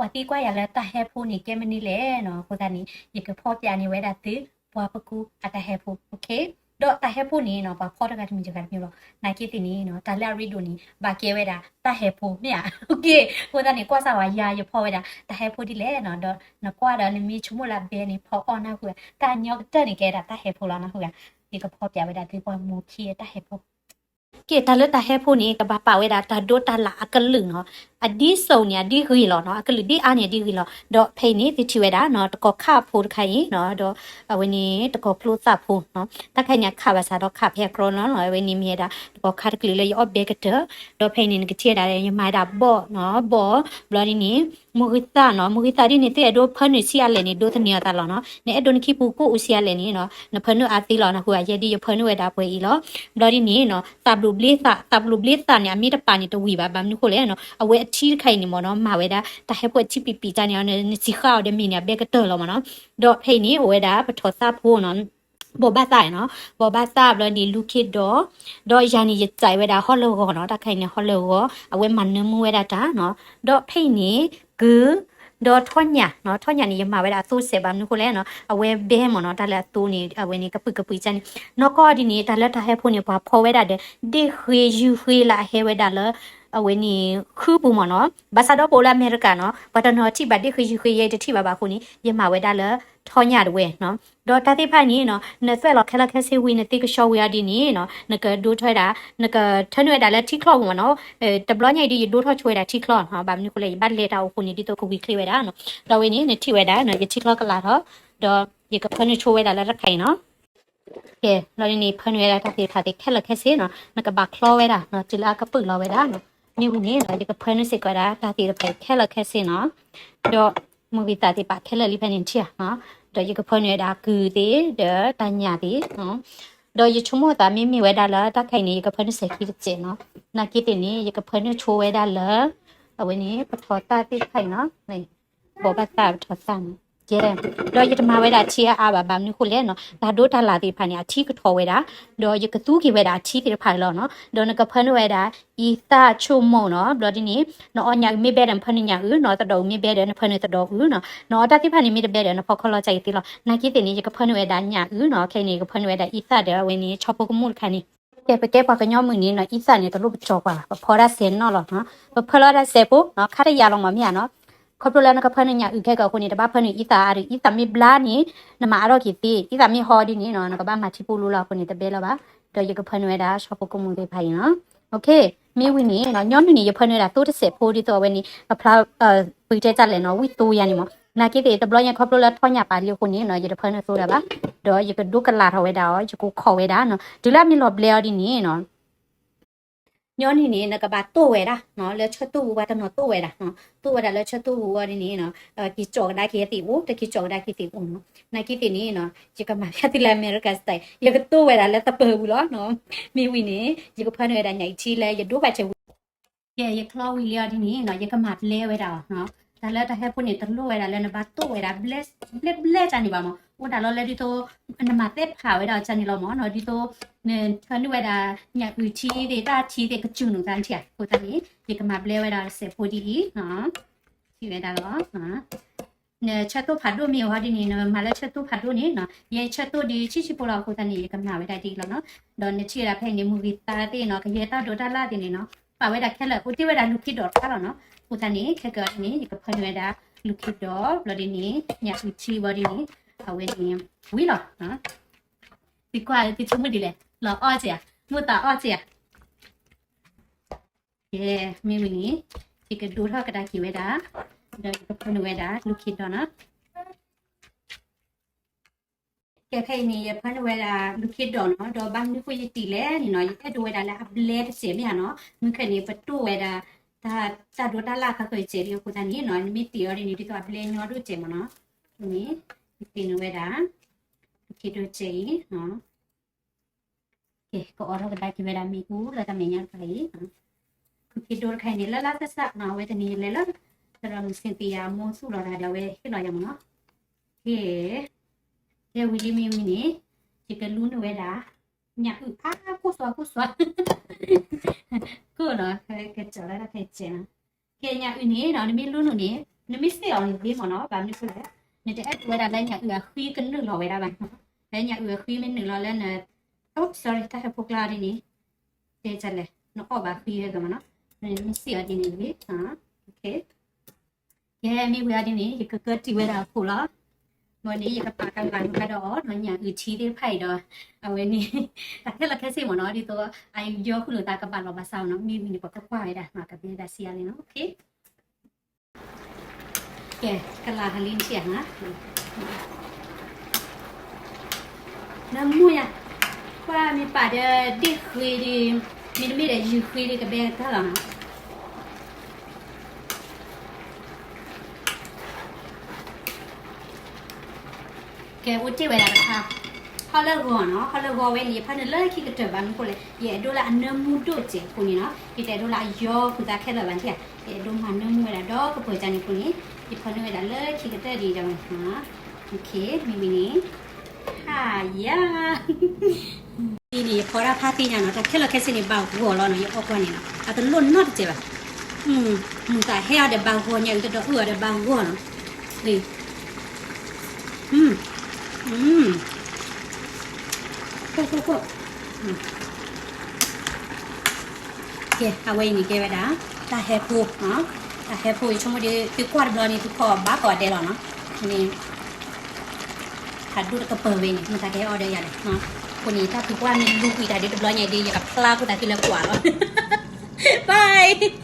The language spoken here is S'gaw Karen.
ပှၤသံကွၢ်ယၤလၢတၢ်ဟဲဖိန့ၣ် ကဲမနုၤလဲၣ်နီၤ. အဃိသတးန့ၣ် ယကဖီၣ်ပြးန့ၢ်ဝဲဒၣ်သု ပှၤပကူအတၢ်ဟဲဖိ, ဒီးတၢ်ဟဲဖိန့ၣ်နီၤ ပှၤဖီၣ်တဂၤတမံၤတဂၤတမံၤလီၤ. နာ်က့သ့ၣ်န့ၣ်နီၤ တၢ်လၢအရ့ဒိၣ်န့ၣ် ဘၣ်ကဲဝဲဒၣ်တၢ်ဟဲဖိမ့ၢ်ဧါ. အဃိသတးန့ၣ် ကွၢ်စၢ်ဝဲယၤ ယဖီၣ်ဝဲဒၣ်တၢ်ဟဲဖိဒ်လဲၣ်နီၤ. ဒီးနကွၢ်ဒီးနမ့ၢ်ဆိကမိၣ်လၢအဘဲန့ၣ် ဖီၣ်အီၣ်နၢ်ဟူဧါ, တၢ်ညီကတၢၢ်န့ၣ် ကဲဒၣ်တၢ်ဟဲဖိလီၤ နၢ်ဟူဧါ. ယကဖီၣ်ပြးဝဲဒၣ်သုပှၤမိၢ်ခံအတၢ်ဟဲဖိ ကဲ တၢ်လၢတၢ်ဟဲဖိန့ၣ် ကဘၣ်ပာ်ဝဲဒၣ်တၢ်ဒိတၢ်လၣ်အကလုာ်နီၤ. အဒ်စိၣ်န့ၣ် အဒ်ဂ့ၤလီၤနီၤ, အကလုာ်ဒ်အါန့ၣ် အဒ်ဂ့ၤလီၤ. ဒီးဖဲအံၤန့ၣ် သုထံၣ်ဝဲဒၣ်နီၤ တကီၢ်ခါအဖိတခါအံၤနီၤ, ဒီးအဝဲန့ၣ် တကီၢ်ကျိသၣ်ဖိနီၤ. တၢ်ခါအံၤန့ၣ် အခးဘၣ်ဆၣ်ဒီးခးဖဲအကြီနီၤ, အဝဲန့ၣ်မ့ၢ်ဝဲဒၣ် တကီၢ်ခါတကလုာ်လၢယအီၣ်ဘဲကတၢၢ်. ဒီးဖဲအံၤန့ၣ် နကထံၣ်ဝဲဒၣ် ယမၤဝဲဒၣ်ဘီၣ်နီၤ, ဘီၣ်, ဘျီဒ်န့ၣ် မုၢ်ဂံၢ်သၣ်နီၤ, မုၢ်ဂံၢ်သၣ်ဒ်န့ၣ် သုအဲၣ်ဒိးဖၢနုာ်ဆံးအါလဲၣ်န့ၣ် ဒိးသန့ၤအသးလီၤနီၤ. နအဲၣ်ဒိးနခံပူၤကိၣ်အူဆံးအါလဲၣ်န့ၣ်နီၤ, နဖၢနုာ်အါသ့လီၤ နၢ်ဟူဧါ. ယဲဒ်ယဖၢနုာ်ဝဲဒၣ်ပှဲၤအံၤလီၤ. ဘျီဒ်န့ၣ်နီၤ သးဘျိးဘျ့သး, သးဘျိးဘျ့သးန့ၣ် အမ့ၢ်တပာ်န့ၣ်တဝံၤဘၣ်, ဘၣ်မနုၤဃိလဲၣ်နီၤ, အဝဲအထံတခါအံၤန့ၣ်မ့ၢ်နီၤ မၤဝဲဒၣ် တၢ်ဟဲဖိအထံပံၤပံၤတၢ်န့ၣ် နစံးဃာ်အီၤဒီးမ့ၢ်န့ၣ် အဘဲကတၢၢ်လီၤမ့ၢ်နီၤ. ဒီးဖဲအံၤန့ၣ် အိၣ်ဝဲဒၣ်ပထီၣ်သၣ်ဖိနီၤ, ဘိးဘၣ်သၣ်နီၤ, ဘိးဘၣ်သၣ် ဘျီဒ်န့ၣ် လူၤခ့ဒီး, ဒီးယၤန့ၣ် ယစဲးဝဲဒၣ်ဟီၣ်လၢဂီၤနီၤ, တၢ်ခါအံၤန့ၣ် ဟီၣ်လၢဂီၤ အဝဲမၤနၢမူဝဲဒၣ်တၢ်နီၤ. ဒီးဖဲအံၤန့ၣ် ကုၤ ဒီးထီၣ်ညၣ်နီၤ, ထီၣ်ညၣ်န့ၣ် ယမၤဝဲဒၣ်အသိတစဲး ဘၣ်မနုၤဃိလဲၣ်နီၤ, အဝဲဘဲမ့ၢ်နီၤ, တၢ်လၢအသိန့ၣ် အဝဲန့ၣ် ကပုာ်ကပုာ်ကၢန့ၣ်, နီၢ်ကီၢ်ဒ်န့ၣ် တၢ်လၢတၢ်ဟဲဖိန့ၣ် ပှၤဖီဝဲဒၣ်ဒီး ဒ့ၣ်ဃ့ယုၢ်ဃ့လၢအဟဲဝဲဒၣ်လၢ အဝဲန့ၣ် ဃုပူၤမ့ၢ်နီၤ. ဘၣ်ဆၣ်ဒီးပအိၣ်လၢအမဲရကၤနီၤ, ပှၤတနီၤထံၣ်ဘၣ်ဒ့ၣ်ဃ့ယုၢ်ဃ့ ယဲတထံၣ်ဘၣ်ဘၣ်အဃိန့ၣ် ယမၤဝဲဒၣ်လၢထီၣ်ညၣ်တဝဲနီၤ. ဒီးတၢ်သ့ၣ်တဖၣ်န့ၣ်နီၤ နသွဲၣ်လီၤခဲလၢာ်ခဲဆ့ဝံၤ နသ့ကဆှီဝံၤအီၤဒ်န့ၣ်နီၤ, နကဒိထီၣ်ဝဲဒၣ် နကထၢနုာ်ဝဲဒၣ်လၢထံချီပူၤမ့ၢ်နီၤ. တဘျီညါအံၤဒ်ယဒိထီၣ်ဆိဝဲဒၣ်ထံချီနီၤ, ဘၣ်မနုၤဃိလဲၣ် ယဘၣ်လဲၤတၢ်အိၣ်အဃိန့ၣ် ဒ်သိးကဝံၤချ့ဝဲဒၣ်နီၤ. ဒီးဝဲန့ၣ် နထံၣ်ဝဲဒၣ်နီၤ ယထံချီကလးထီၣ်, ဒီးယကဖၢနုာ်ဆိဝဲဒၣ်လၢတခါအံၤနီၤ. ကဲ ဘျီဒ်န့ၣ် ဖၢနုာ်ဝဲဒၣ်တၢ်သ့ၣ်တဖၣ်သ့ၣ်ခဲလၢာ်ခဲဆ့နီၤ, နကဘၣ်ချီဝဲဒၣ်နီၤ, တုၤလၢအကပုာ်လီၤဝဲဒၣ်နီၤ. မ့ၢ်ဝံၤန့ၣ်နီၤ ယကဖၢနုာ်စ့ၢ်ကီးဝဲဒၣ်တၢ်သ့ၣ်တဖၣ်ခဲလၢာ်ခဲဆ့နီၤ, ဒီးမုၢ်ဂံၢ်သၣ်သ့ၣ်ပာ်ခဲလၢာ်လံဖဲန့ၣ်ထံၣ်ဧါနီၤ, ဒီးယကဖၢနုာ်ဝဲဒၣ်ကုၤသ့ၣ် ဒီးတၢ်ညၣ်သ့ၣ်နီၤ. ဒီးယဆိကမိၣ်သးမ့မ့ၢ်ဝဲဒၣ်လၢတၢ်ခါအံၤန့ၣ် ယကဖၢနုာ်စဲးခံတစဲးနီၤ, နာ်က့သ့ၣ်န့ၣ် ယကဖၢနုာ်ဆိဝဲဒၣ်လၢ အဝဲန့ၣ် ပထီၣ်သၣ်သ့ၣ်တဖၣ်အံၤနီၤ, ဘိးဘၣ်သၣ်ပထီၣ်သၣ်နီၤ. ကဲ ဒီးယတမၤဝဲဒၣ်ထံအါအါဘၣ် ဘၣ်မနုၤဃိလဲၣ်နီၤ, တၢ်ဒိတၢ်လၣ်သ့ၣ်တဖၣ်န့ၣ် အထံကထီၣ်ဝဲဒၣ်, ဒီးယကသူက့ၤဝဲဒၣ်အထံသ့ၣ်တဖၣ်လီၤနီၤ. ဒီးနကဖၢနုာ်ဝဲဒၣ် အံသၣ်ဆိကမိၣ်နီၤ, ဘျီဒ်န့ၣ် နအီၣ်ညၣ်အုၣ်မ့ၢ်ဘဲဒီး နဖၢနုာ်ညၣ်အုၣ်နီၤ, သဒီးအုၣ်မ့ၢ်ဘဲဒီး နဖၢနုာ်သဒီးအုၣ်နီၤ, နအီၣ်တၢ်သ့ၣ်တဖၣ်န့ၣ်မ့ၢ်တဘဲဒီး နဖီၣ်ခီလီၤကၢ်အံၤသ့လီၤ. နာ်က့သ့ၣ်န့ၣ် ယကဖၢနုာ်ဝဲဒၣ်ညၣ်အုၣ်နီၤ, ခဲအံၤန့ၣ် ယကဖၢနုာ်ဝဲဒၣ်အံသၣ်ဒီးအဝဲန့ၣ် ဆီဖိကမူၣ်တခါန့ၣ်. ကဲ ပကဲပှၤကညီမုၢ်န့ၣ်နီၤ အံသၣ်န့ၣ် တလိၣ်ပကၠီၤပှၤဘၣ်, ပဖီတၢ်စဲးနီၢ်လီၤနီၤ, ပဖၢလီၤတၢ်စဲးဖိနီၤ, ခါတယာ်လီၤမ့ၢ်မ့ၢ်ဧါနီၤ. ခီဖျိလၢနကဖၢနုာ်ညၣ်အုၣ်ခဲကီးအဃိန့ၣ် တဘၣ်ဖၢနုာ်အံသၣ်အါဒီး အံသၣ်မ့ၢ်ဘျါန့ၣ် နမၤအါထီၣ်က့ၤသ့, အံသၣ်မ့ၢ်ဟီဒ်န့ၣ်နီၤ နကဘၣ်မၤထံပိလူလီၤအဃိန့ၣ် တဘဲလၢၤဘၣ်. ဒီးယကဖၢနုာ်ဝဲဒၣ် ဆီဖိကမူၣ်သ့ၣ်တဖၣ်အံၤနီၤ. မ့ၢ်ဝံၤန့ၣ်နီၤ ညီနုၢ်န့ၣ် ယဖၢနုာ်ဝဲဒၣ်သိတစဲးဖိဒ်သိးအဝဲန့ၣ် ကဖျါ ပတဲတၢ်လဲၣ်နီၤ ဝံၣ်သိယါန့ၣ်မ့ၢ်. နာ်က့သ့ၣ် တဘျီညါခီဖျိလၢထီၣ်ညၣ်ပာ်လံအဃိန့ၣ်နီၤ ယတဖၢနုာ်သိဒၣ်ဘၣ်. ဒီးယကဒိကလးထီၣ်ဝဲဒၣ်အီၤ ယကခိးဝဲဒၣ်နီၤ တုၤလၢအမ့ၢ်လီၤဘျဲအီၤဒ်န့ၣ်နီၤ ညီနုၢ်န့ၣ် နကဘၣ်တိၢ်ဝဲဒၣ်နီၤ လၢဆၢတိၢ်ပူၤ ပှၤတနီၤတိၢ်ဝဲဒၣ်နီၤ, တိၢ်ဝဲဒၣ်လၢဆၢတိၢ်ပူၤအီၤဒ်န့ၣ်နီၤ, က့ၤကၠီၤကဒါက့ၤသ့ၣ်အိၣ် တက့ၤကၠီၤကဒါက့ၤသ့ၣ်အိၣ်နီၤ. နာ်က့သ့ၣ်န့ၣ်နီၤ ယကမၤဖျါသုလၢ America style ယကတိၢ်ဝဲဒၣ်လၢသပၢၤပူၤလီၤနီၤ. မ့ၢ်ဝံၤန့ၣ် ယကဖၢနုာ်ဝဲဒၣ်ညၣ်အုၣ်ထံလၢယဒိဘၣ်စဲးဝံၤ ကဲ ယချီဝံၤလံအီၤဒ်န့ၣ်နီၤ ယကမၤဘျဲဝဲဒၣ်အီၤနီၤ. တၢ်လၢတၢ်ဟဲဖိန့ၣ် တလိၣ်ဝဲဒၣ်လၢနဘၣ်တိၢ်ဝဲဒၣ် ဘျဲဘျဲတၢ်န့ၣ်ဘၣ်မ့ၢ်, အိၣ်ဒၣ်လီၤလၢဒ်သိး နမၤသ့ၣ်ဖးဝဲဒၣ်အီၤတၢ်န့ၣ်လီၤမ့ၢ်နီၤ, ဒ်သိး နထၢနုာ်ဝဲဒၣ် ညၣ်အုၣ်ထံသ့ၣ် တၢ်ထံသ့ၣ် ကစူၢ်နုာ်သးထံၣ်ဧါ. အဃိသတးန့ၣ် ယကမၤဘျဲဝဲဒၣ်စဲးဖိဒ်အံၤနီၤ, ထံၣ်ဝဲဒၣ်လီၤ. နဆၢတိၢ်ဖးဒိၣ်မ့ၢ်အီၤဒ်န့ၣ် နမၤလၢဆၢတိၢ်ဖးဒိၣ်န့ၣ်နီၤ, ယဆၢတိၢ်ဒ်ဆံးဆံးဖိလီၤ. အဃိသတးန့ၣ် ယကမၤဝဲဒၣ်ဒ်အံၤလီၤနီၤ. ဒီးနထံၣ်ဝဲဒၣ်ဖဲအံၤန့ၣ် မုၢ်ဂံၢ်သၣ်သ့ၣ်နီၤ ကယဲၢ်တၢ်ဒိတၢ်လၣ်သ့ၣ်န့ၣ်နီၤ ပာ်ဝဲဒၣ်ခဲလၢာ် အိၣ်တ့ၢ်ဝဲဒၣ်လူၤခံဒီးတခါလီၤနီၤ. အဃိသတးန့ၣ် ခဲကနံၣ်အံၤန့ၣ် ယကဖၢနုာ်ဝဲဒၣ်လူၤခံဒီး ဘျီဒ်န့ၣ် ညၣ်အုၣ်ထံဘျီဒ်န့ၣ် အဝဲန့ၣ် ဝံၤလီၤ. သုကွၢ်သုဆိကမိၣ်ဒ်လဲၣ်, လီၤအီၣ်စ့ၢ်ဧါ, မိၢ်သးအီၣ်စ့ၢ်ဧါ. ကဲ မ့ၢ်ဝံၤန့ၣ် ယကဒိထီၣ်ကဒါက့ၤဝဲဒၣ် ဒီးယကဖၢနုာ်ဝဲဒၣ်လူၤခံဒီးနီၤ. ကဲ ဖဲအံၤန့ၣ် ယဖၢနုာ်ဝဲဒၣ်လူၤခံဒီးနီၤ, ဒီးဘၣ်မနုၤဃိယတံၢ်လဲၣ်န့ၣ်နီၤ, ယအဲၣ်ဒိးဝဲဒၣ်လၢအဘျဲတစဲးမ့ၢ်ဧါနီၤ. မုၢ်ခဲန့ၣ် ပတိၢ်ဝဲဒၣ် တၢ်ဒိတၢ်လၣ်ခါဃၢၤစဲးလံအဃိသတးန့ၣ်နီၤ, နမ့ၢ်တံၢ်အီၤဒ်န့ၣ် ဒ်သိးအဘျဲညီဒိၣ်စဲးမ့ၢ်နီၤ. အဃိန့ၣ် ယတံၢ်နုာ်ဝဲဒၣ် လူၤခံဒီးစဲးအံၤနီၤ. ကဲ ကအီၣ်ထီၣ်ကဒါက့ၤဝဲဒၣ်မ့ၣ်အူလၢတၢ်မဲာ်ညါတခါအံၤ, လူၤခံဒီးတခါအံၤန့ၣ် လၢလၢသၣ်သၣ်နီၤ, အဝဲတနံၤလဲၤလၢ သရၣ်မုၣ်စ့သ့ယၤမိၢ်သူၣ်လီၤဒၣ်ဒီး အဝဲဟ့ၣ်လီၤယၤမ့ၢ်နီၤ. ကဲ ကဲဝံၤလံမ့ၢ်ဝံၤန့ၣ် ယကလူနုာ်ဝဲဒၣ် ညၣ်အုၣ်ဖးကိၢ်စွါကိၢ်စွါ ကိၢ်နီၤ, ကစၢ်လၢတၢ်ခဲစဲးနီၤ. ကဲ ညၣ်အုၣ်န့ၣ်နီၤ နမ့ၢ်လူနုာ်န့ၣ် နမ့ၢ်စ့ၢ်အီၤန့ၣ်ဂ့ၤမ့ၢ်နီၤ, ဘၣ်မနုၤအဃိလဲၣ်, နတအဲၣ်ဒိးဝဲဒၣ်လၢညၣ်အုၤအဃံကနုာ်လီၤဝဲဒၣ်ဘၣ်နီၤ, လၢညၣ်အုၤအဃံမ့ၢ်နုာ်လီၤလၢန, oh sorry တၢ်ဟဲဖိကျါဒ်န့ၣ်, တဲလဲၣ်, နအီၣ်ဘၣ်ဃံဝဲကမနီၤ, နမ့ၢ်စ့ၢ်အီၤဒ်န့ၣ်ဂ့ၤ, ကဲမ့ၢ်ဝဲဒ်န့ၣ် ယကကၢတံၢ်ဝဲဒၣ်အခိၣ်လီၤ, ဘၣ်န့ၣ်ယကပာ်ကလၤကဒီးအီၤနီၤ ညၣ်အုၤထံသ့ၣ်တဖၣ်အံၤဒီး, အဝဲန့ၣ်, တၢ်ခဲလၢာ်ခဲဆ့မ့ၢ်နီၤ ဒ်သိး, အယီၤဃုာ်လိာ်သးကဘၣ်လီၤဘၣ်ဆၣ်နီၤ မ့ၢ်ဝံၤန့ၣ် ပကကွၢ်ဝဲဒၣ်နီၤ ကဘၣ်ဒၣ်ဆံးအါလံနီၤ, ကဲ, ကလၤဟးလံနထံၣ်ဧါ, နမူယၤ, ကွၢ်မ့ၢ်ပာ်ဒီးဒ့ၣ်ဃ့ဒီး, မ့တမ့ၢ်ဒီးယုၢ်ဃ့ဒီးကဘဲကတၢၢ်လီၤနီၤ. ကဲ အိၣ်တ့ၢ်ဝဲဒၣ်တခါ, ဟီၣ်လၢဂီၤနီၤ, ဟီၣ်လၢဂီၤဝဲန့ၣ် ယဖၢနုာ်လၢခံကတၢၢ်ဘၣ်မနုၤအဃိလဲၣ်, ယအဲၣ်ဒိးလၢအနၢမူဒိၣ်စဲးအဃိန့ၣ်နီၤ, ယတအဲၣ်ဒိးလၢအယီၤဃုာ်သးခဲလၢာ်ဘၣ်နထံၣ်ဧါ, ယအဲၣ်ဒိးမၤနၢမူဝဲဒၣ်ဒီးကပၢၤကန့ၣ်အဃိန့ၣ်, ယဖၢနုာ်ဝဲဒၣ်လၢခံကတၢၢ်ဒ်အံၤဒီးဝဲ, မ့ၢ်ဝံၤန့ၣ်, ဟါယၤ ဒ်န့ၣ် ယဖီတၢ်ဖါသ့ၣ်ညါနီၤ, တၢ်ခဲလၢာ်ခဲဆ့န့ၣ် ဘၣ်ဂီၤလီၤနီၤ, ယအီၣ်ကွၢ်န့ၣ်နီၤ, အတလိၣ်နီတစဲးဘၣ်, မုာ်သးဟဲအီၤဒီးဘၣ်ဂီၤ, ညၣ်အုၤတဒီးအုၣ်အီၤဒီးဘၣ်ဂီၤနီၤ, လံ, ကဲ အဝဲအံၤန့ၣ်ကဲဝဲဒၣ်, တၢ်ဟဲဖိ, တၢ်ဟဲဖိ ယဆိကမိၣ်ဒီး သုကွၢ်တဘျီန့ၣ် သုခီၣ်ဘၣ်ကီးဒဲးလီၤနီၤ, န့ၣ် ဖးဒိၣ်တကပၢၤဝဲန့ၣ် မုၢ်သးကဟဲအီၣ်ဒီးယၤလဲၣ်, အဃိန့ၣ် တၢ်ဖုကွၢ်မ့ၢ်လူကွံာ်တၢ်ဒ်တဘျီညါဒီး ယကဖျါကွံာ်သးသုလၢကွၢ်လီၤ, bye.